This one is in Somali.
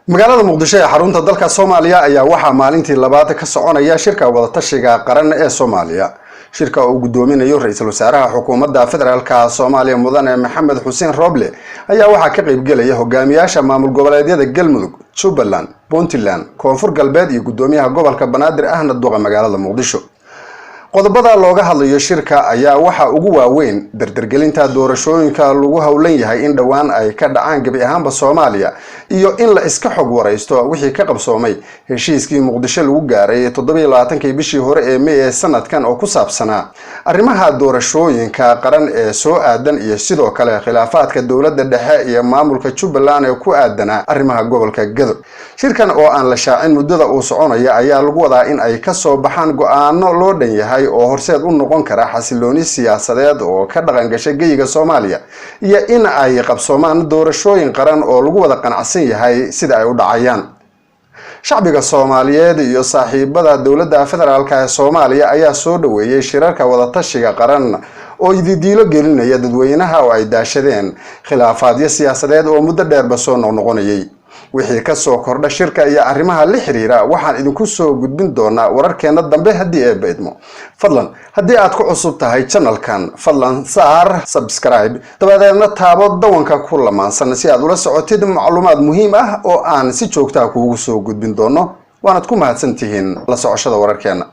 Magaalada Muqdisho ee xarunta dalka Soomaaliya ayaa waxaa maalintii labaad ka soconaya shirka wadatashiga qaran ee Soomaaliya. Shirka uu guddoominayo ra-iisul wasaaraha xukuumadda federaalka Soomaaliya, Mudane Maxamed Xuseen Roble, ayaa waxaa ka qaybgelaya hogaamiyaasha maamul goboleedyada Galmudug, Jubbaland, Puntland, Koonfur Galbeed iyo guddoomiyaha gobolka Banaadir, ahna duqa magaalada Muqdisho. Qodobada looga hadlayo shirka ayaa waxaa ugu waaweyn dardargelinta doorashooyinka lagu howlan yahay in dhowaan ay ka dhacaan gebi ahaanba Soomaaliya, iyo in la iska xog waraysto wixii ka qabsoomay heshiiskii Muqdisho lagu gaaray 27-kii bishii hore ee May ee sanadkan oo ku saabsanaa arrimaha doorashooyinka qaran ee soo aadan, iyo sidoo kale khilaafaadka dowladda dhexe iyo maamulka Jubbaland ee ku aadanaa arrimaha gobolka Gado. Shirkan oo aan la shaacin muddada uu soconaya ayaa lagu wadaa in ay kasoo baxaan go-aano loo dhan yahay oo horseed u noqon kara xasilooni siyaasadeed oo ka dhaqan gashay geyiga Soomaaliya, iyo in ay qabsoomaan doorashooyin qaran oo lagu wada qanacsan yahay sida ay u dhacayaan. Shacbiga Soomaaliyeed iyo saaxiibada dowladda federaalka ee Soomaaliya ayaa soo dhaweeyey shirarka wadatashiga qaran oo ididiilo gelinaya dadweynaha oo ay daashadeen khilaafaadyo siyaasadeed oo muddo dheerba soo noqnoqonayay. Wixii kasoo kordha shirka iyo arrimaha la xiriira waxaan idinku soo gudbin doonaa wararkeena dambe haddii Eebba idmo. Fadlan, haddii aad ku cusub tahay channelkan, fadlan saar subscribe, dabadeedna taabo dawanka ku lamaansan si aad ula socotid macluumaad muhiim ah oo aan si joogtaa kuugu soo gudbin doono. Waanaad ku mahadsan tihiin la socoshada wararkeena.